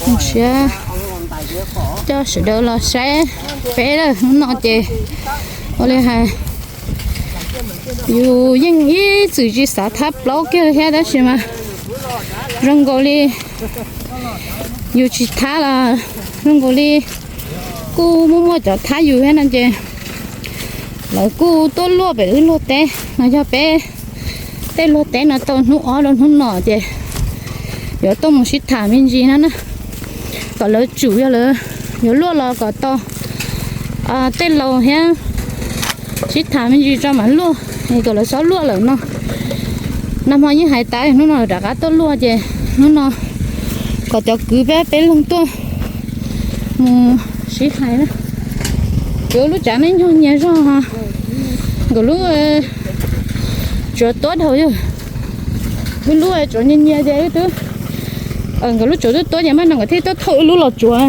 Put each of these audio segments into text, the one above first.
Mus siab coj sawv daws los saib peb lawm hnub no ces ua li hais, yus yeej ib txwm tsis xav thab plaub kiag thiab tab sis mas zoo nkaus li yus tsis thab los zoo nkaus li kuj muaj muaj cov thab yus thiab no ces lawv kuj tuaj luaj pem wb luag teb no, yog peb tej luag teb no tau hnub ob rau hnub no ces yuav tuaj mus sib tham me ntsis no na, kom lawv tsum yog lawv yuav luaj los kom tau tej laus thiab sib tham me ntsis tso mam luaj, es kom lawv txhob luaj lawm no. Nag hmo yeej hais tas hnub no rov qab tuaj luaj ces hnub no kom cov kwv peb peb leeg tuaj mus sib hais na. Kuv lub tsav me nyuag nyias zog, nkawd lub tsuav tuab dhau yog, lub lub tsuav nyias nyias ces wb twb, nkawd lub tsuav tuab tuab ces mas no nkawd thiaj tuaj thauj wb lub los tsuav.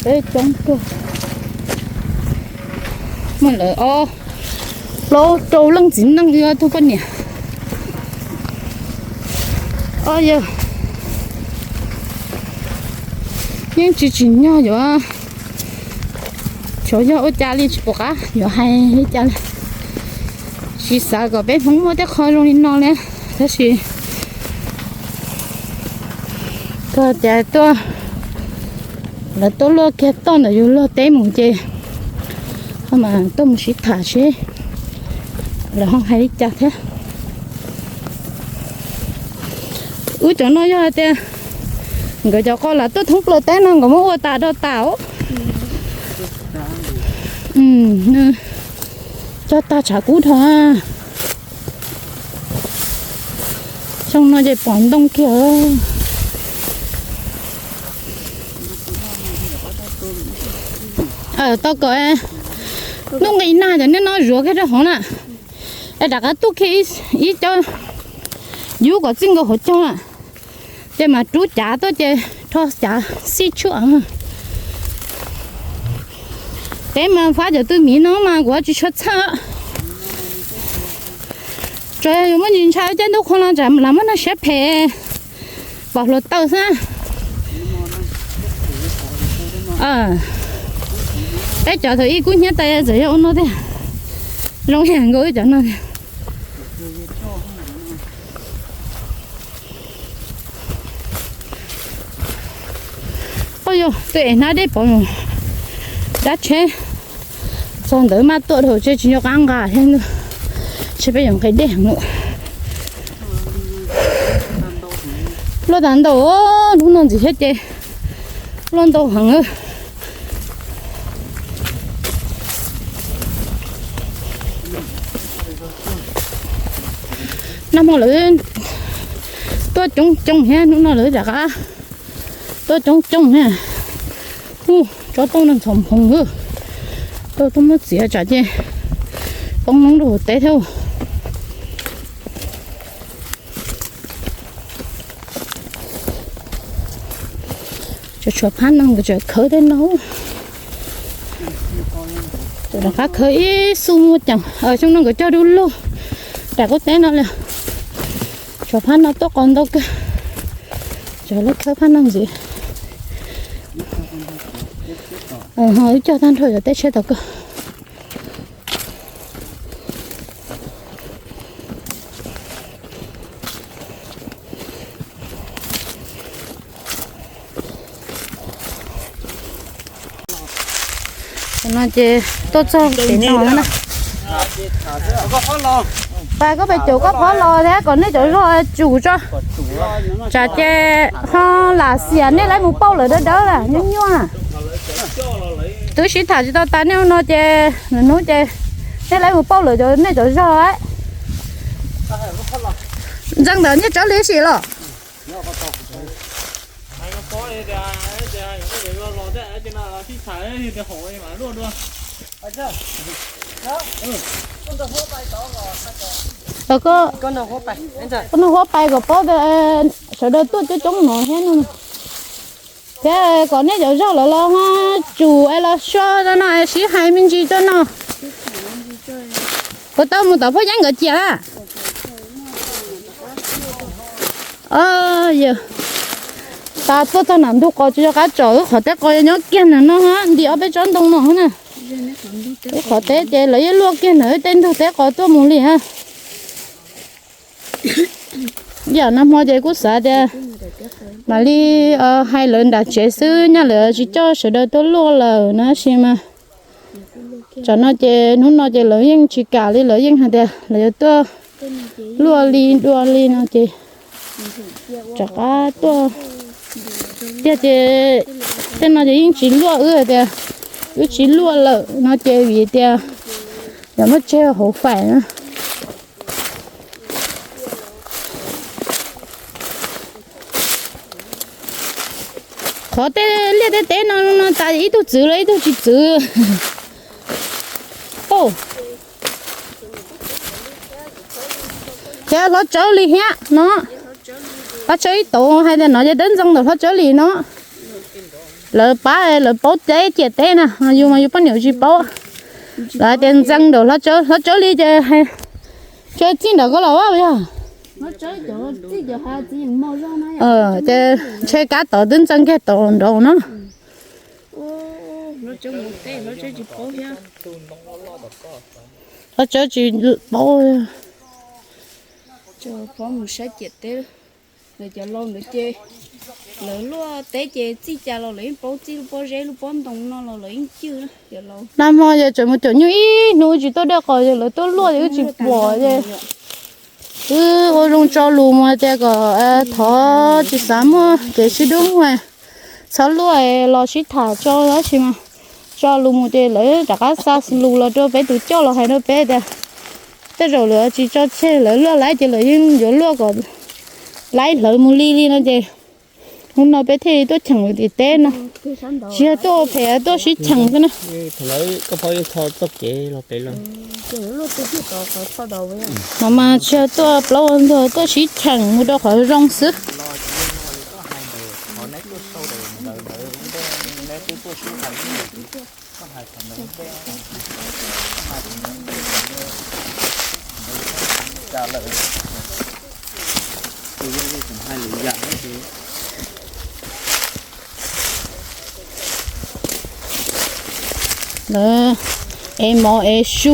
Peb coob tuaj, muaj lawv ob plaub rau leej txiv neej wb ob tug poj niam. Ob yawg yeej tsis tsim nyog yuav, xyov yog ua cas li tsis pom qab yuav hais li cas li. Tsis xav kom peb Hmoob muaj tej qho zoo li no li, tab sis koj tias tuaj, lawv tuaj luaj kiag toj ntawm yus luag teb mus ces ho mas tuaj mus sib tham seb lawv ho hais li cas thiab. Wb cov no yog hais tias nkawd cov qos lam tuaj thoob plaws teb no nkawd muab ua tas rau tas os. Cog tag tshav kub dhau. Xyoo no ces pom ntoo kiag. Tau kom hnub nqis nag cov niaj no zuav kiag rau hauv na, es rov qab tuaj kiag ib co yub kom txij nkaus hauv caug na, ces mas rub cav tuaj ces rho cav xij tshuaj. Peb mas fab cov tw miv no mas kuv tsis tshua txhawj. Tsuas yog yus muaj ntsis ntshai caij ntuj qhua los tsam lam muab noj siab phem pom hluav taws xwb. Peb cov thaum ub kub hnyiab tas txawm yog ua no tiag, zoo ib yam nkaus wb cov no tiag. Auj yog, twb ev hnab dej pov dab tsheb, txog ntawd maj tuaj dhau tsheb tsis nco qab nqa thiab, tsheb peb yuav nqis dej heev lawm. Luaj tas ntau, hnub no ntxim thiab ces luaj ntau heev. Nag hmo lawv tuaj coob coob thiab, hnub no lawv rov qab tuaj coob coob thiab. Hu, tsob tooj no ntxhov nphoo, tau tuaj muab txiav tsam ces poob noob rau hauv teb thiab. Tshuav phab no nkawd tseem khawb tej no. Rov qab khawb ib xu muaj ceem, xyoo no nkawd cog du lug daim qub teb no li. Tshuav phab no tuaj qos ntau kawg. Tsam lawv khawb phab no ntxiv. Ho wb cog tag nrho cov teb tsheb tom kawg. No ces tuaj txog pem no na. Pas koj pes caum koj phob los thiab kom nej cov zog tsum tso. Tsam ces ho lam xiam nej lawv mus pauj lawm dawb dawb nyuaj nyuaj. Twb sib tham tsis tau tas nej no ces nws hnub ces nej lawv mus pauj lawm cov nej cov zog. Ntxeev ntawm nej tsob li sim los. Koj nug huab pais kom paub tias sawv daws tuaj coob coob no thiab no. Thiab kom nej cov zog lawv los ho tsum es los so rau no es sib hais me ntsis rau no. Puas tau mus tom Phoj Yeeb nkawd ciam na? Yog tas tuaj txog nram ntug qos tsis nco qab tsom, wb qhov teb qos nyob kiag ntawm no, nti ob peb tsob ntoo no na. Wb qhov teb ces lawv yeej luaj kiag ntawm tej ntug teb qos tuaj mus li na. Yam nag hmo ces kuj xav tias mam li hais lawv nram tsev xwb, nyaj lawv tsis coj sawv daws tuaj luaj lawm na, tab sis mas tsam no ces hnub no ces lawv yeej tsis kam li, lawv yeej hais tias lawv yuav tuaj luaj li dua li no ces rov qab tuaj tiag ces tej no ces yeej tsis luaj, wb tias wb tsis luaj lawm no ces vim tias yog muab tseg hauv fais na. Qhov tej liaj tej teb no no tas ib tug txwv los ib tug tsis txwv. Ces hlob Tsawb Lis thiab no, hlob Tsawb ib tauv hais tias no ces Dawb Ntxeev ntawm hlob Tsawb Lis no, lawv pab lawv paub teb ciam teb na, yus mas yus poj niam tsis paub. Lawv hais tias Ntxeev ntawm hlob Tsawb, hlob Tsawb Lis ces tsis txij nram ko los yog ces ntshe kab tod twb Ntxeev kiag tod nraud na. Hlob Tsawb tsis paub. Lawv cov laus ntawd ces lawv luaj teb ces txij cas los lawv yeej paub txij lub pob zeb lub pob ntoo no los lawv yeej cwj. Nag hmo yog tseem mus caum nyuj ib hnub tsis tuaj dej qos, yog lawv tuaj luaj ces wb tsis pom ces wb ua zoo tso lus mus hais tias kom thov tsis xav muaj kev sib dub mus, txhob luaj los sib tham tso, tab sis mas tso lus mus ces lawv rov qab xa lus los rau peb tus coj los hais rau peb tias tej zaum lawv tsis tso tseg, lawv luaj laib ces lawv yeej yuav luaj kom laib hlawv mus li li no ces hnub no peb thiaj li tuaj cheem tim teb no. Tsis yog tuaj ua phem, tuaj sib cheem xwb na. No mas tsis yog tuaj plaub ua ntug, tuaj sib cheem mus rau qhov zoo xwb. Lawv ev mov ev su,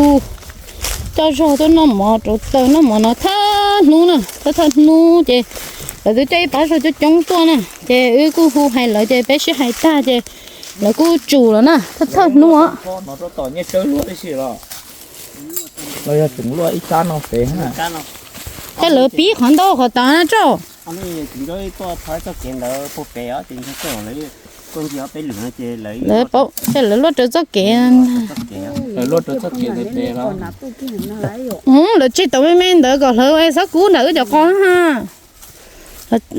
coj zog tuaj noj mov rau taws noj mov no thawj hnub na, thawj thawj hnub ces lawv twb coj ib pab zog coob coob tuaj na, ces wb kuj hu hais lawv ces peb sib hais tag ces lawv kuj tsum lawm na, thawj thawj hnub. Ces lawv pib qhov ntau qhov tas na tso. Lawv paub, ces lawv luaj rawv txoj kev. Lawv tseg tau me me ntawd kom hlawv txhob kub ntawm wb cov qos na.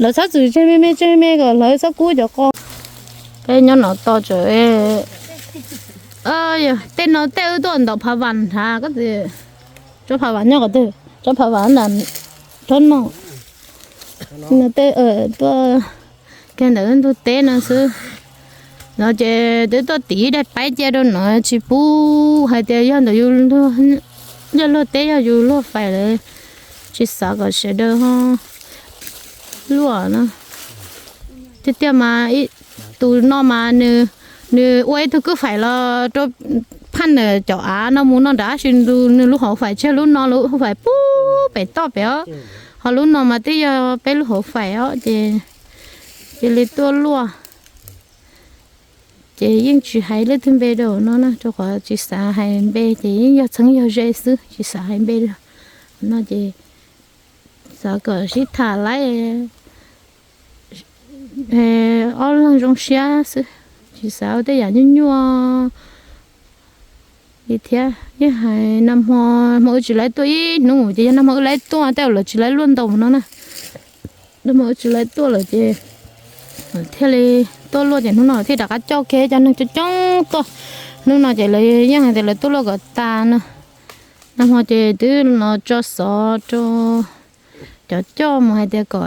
Lawv txhob txwm tseg me me, tseg me me kom hlawv txhob kub cov qos. Peb nyob no tos tsam tej no tej wb tuaj ntaus phav vas nrad, koj tso phav vas nyob qhov twg? Tso phav vas ntawm roob no. Tej tuaj kiag ntawm ntug teb no xwb. No ces twb tuaj tiv ib daim paib cia rau no tsis pub hais tias yog ntawm yus, yog luag teb yog yus luag fais lawm, tsis xav kom sawv daws ho luaj na. Tiag tiag mas tus no mas nws ua ib tug kwj fais los rau phaj ntawm cov av no mus no nrad, tab sis nws lub hauv fais tsis yog lub no, lub hauv fais pub pem toj pem os. Ho lub no mas twb yog peb lub hauv fais os, ces cia li tuaj luaj. Ces yeej tsis hais leej twg npe rau no na, rau qhov tsis xav hais npe ces yeej yog txheeb yog ze xwb, tsis xav hais npe rau no ces xav kom sib tham laib ob leeg zoo siab xwb, tsis xav ua tej yam nyuaj nyuaj li thiab. Yeej hais nag hmo, hmo wb tsis laib tuaj ib hnub ces yog nag hmo wb laib tuaj tej zaum lawv tsis laib luaj ntau no na. Nag hmo wb tsis laib tuaj lawm ces thiaj li tuaj luaj ces hnub no thiaj rov qab coj kiag cov neeg coob coob tuaj. Hnub no ces lawv yeej hais tias lawv tuaj luaj kom tas no. Nag hmo ces twb los tso xov rau cov coj mus hais tias kom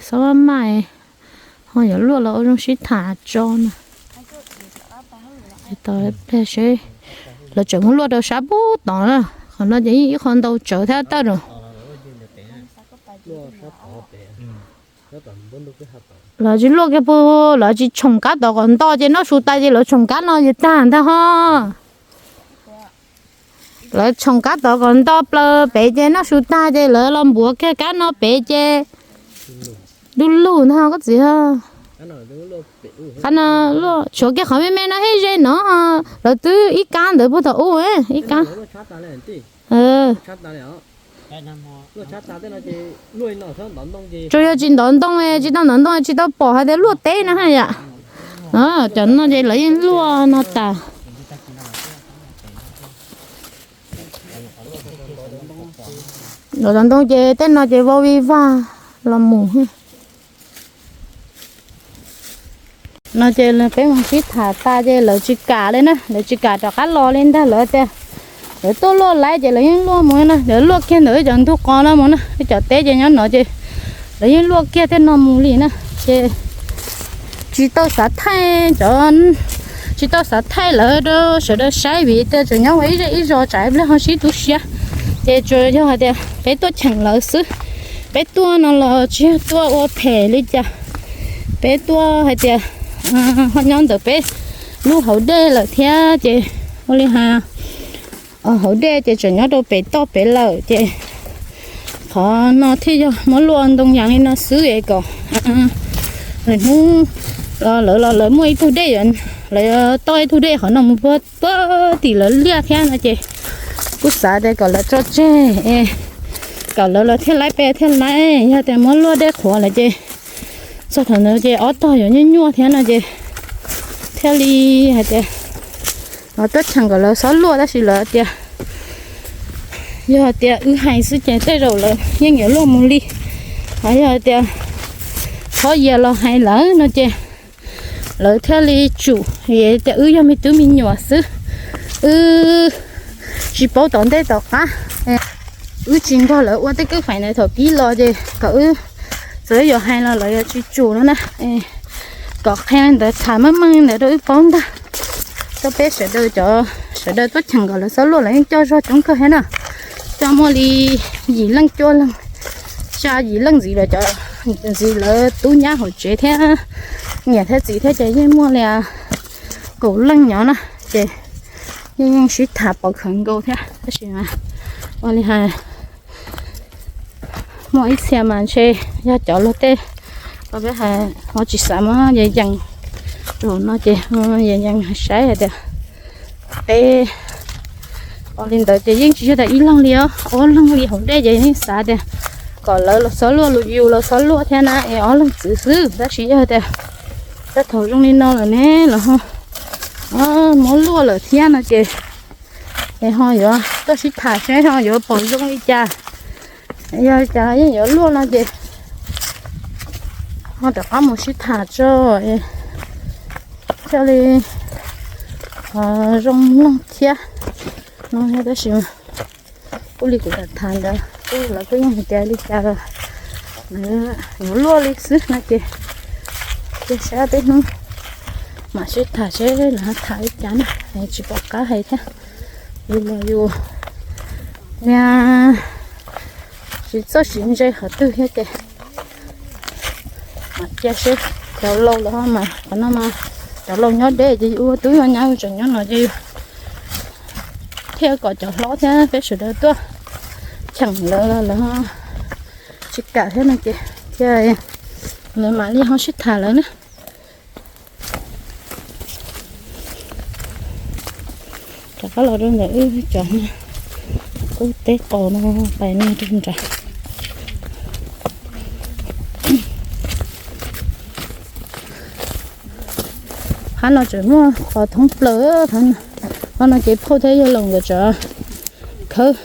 xob maj maj, ho yuav luaj los ua zoo sib tham tso na. Tos pliag seb, lawv tseem muab luaj rau sab pub tod na, Qhov no ces yeej ib qho ntau tsawv thiab tawj no. Lawv tsis luaj kiag pug, lawv tsis tshoom kab tod kom nto ces noj su tas ces lawv tshoom kab no ces tag ntag ho. Lawv tshoom kab tod kom nto plaws pem ces noj su tag ces lawv los npuav kiag kab no pem ces du lug ntag koj txiv. Qab no luaj tshuav kiag qhov me me no ib ze no, lawv twb ib kab ntawd puag thaum ub ib kab. Tsuas yog tsis ntov ntoo, tsis tau ntov ntoo tsis tau pom hais tias luaj teb no yom. Cov no ces lawv yeej luaj no tas. Ntov ntoo ces tej no ces vau vij vag los mus. No ces peb mus sib tham tas ces lawv tsis kam li na, lawv tsis kam rov qab los li ntag, lawv tias lawv tuaj luaj laiv ces lawv yeej luaj mus na, lawv luaj kiag ntawm cov ntug qos no mus na, cov teb ces nyob no ces lawv yeej luaj kiag tej no mus li na. Ces tsis tau xav thaij cov, tsis tau xav thaij lawv rau sawv daws saib vim tias tseem nyob ua ib zej ib zos tsam ib pliag ho sib tu siab. Ces tsuas yog hais tias peb tuaj cheem lawv xwb. Peb tuaj no los tsis yog tuaj ua phem li cas, peb tuaj hais tias ho nyob ntawm peb lub hauv dej lawm thiab ces ua li hais hauv dej ces tseem nyob rau pem toj pem lawm ces qhov no thiaj yog muab luaj ntoo yas li no xwb es kom lawv hnub lawv los lawv muaj ib tug dej, lawv toj ib tug dej qhov no mus puag tim lawv liaj thiab no ces kuj xav tias kom lawv tso tseg, kom lawv los thiaj laib peb thiaj laib. Yog tias muab luaj dej qhuav lawm ces txog thaum ntawd ces ob tog yuav nyuaj nyuaj thiab no ces thiaj li hais tias tuaj cheem kom lawv txhob luaj tab sis lawv tias yog tias wb hais xwb ces tej zaum lawv yeej yuav luaj mus li. Yog tias txhob yias los hais lawv no ces lawv thiaj li tsum, vim tias wb yog me tub me nyuam xwb, wb tsis paub tom ntej tom qab, wb tsis nrog lawv ua tej kwj feem ntawd thaum pib los ces kom wb txawm yuav hais los lawv yuav tsis tsum no na. Kom qhia li ntawd tham meej meej li ntawd rau wb paub ntag. Rau peb sawv daws cov sawv daws tuaj cheem kom lawv txhob luaj lawv yeej coj zog coob kawg thiab na. Coj muaj li yim leej cuaj leej, xya yim leej ntxiv lawv cov, ntxiv lawv tub nyab hauv tsev thiab niam thiab txiv thiab ces yeej muaj li kaum leej nyob na. Ces yeej yeej sib tham pov khawv nkaus thiab tab sis mas ua li hais muaj ib txhia mas ntshe yog cov luag tej, peb hais ho tsis xav muab yees yees rau no ces yees yees saib hais tias peb ua li ntawd ces yeej tsis yog tias ib leeg li os, ob leeg li hauv dej ces yeej xav tias kom lawv los txhob luaj, yus los txhob luaj thiab na es ob leeg txwv xwb. Tab sis yog tias txog thaum zoo li no lawm ne los ho muab luaj lawm thiab no ces es ho yuav tuaj sib tham seb ho yuav pom zoo li cas. Yog cas yeej yuav luaj no ces ho rov qab mus sib tham tso, thiaj li zoo mloog thiab no. Tab sis kuj li kuv tham ntawd kuj lawv kuj yeej hais tias li cas los yuav luaj li xwb no ces cia saib peb hnub mam sib tham seb lawv tham li cas na, tsis pom qab hais thiab. Yus los yus nia tsis txawj siv ntse qhov twg thiab ces mam cia seb. Cov laus los mas qhov no mas cov laus nyob deb ces yus ua tub ua nyab tseem nyob no ces yus thiaj kom cov hlob thiab peb sawv daws tuaj cheem lawv, lawv tsis kam thiab no ces thiaj lawv mam li ho sib tham lawv na. Rov qab los rau ntawm wb cov qub teb qos no pais no rau nrad. Qhov no tseem muaj qos thoob plaws, qhov no ces phauj thiab yawg laus nkawd tseem khawb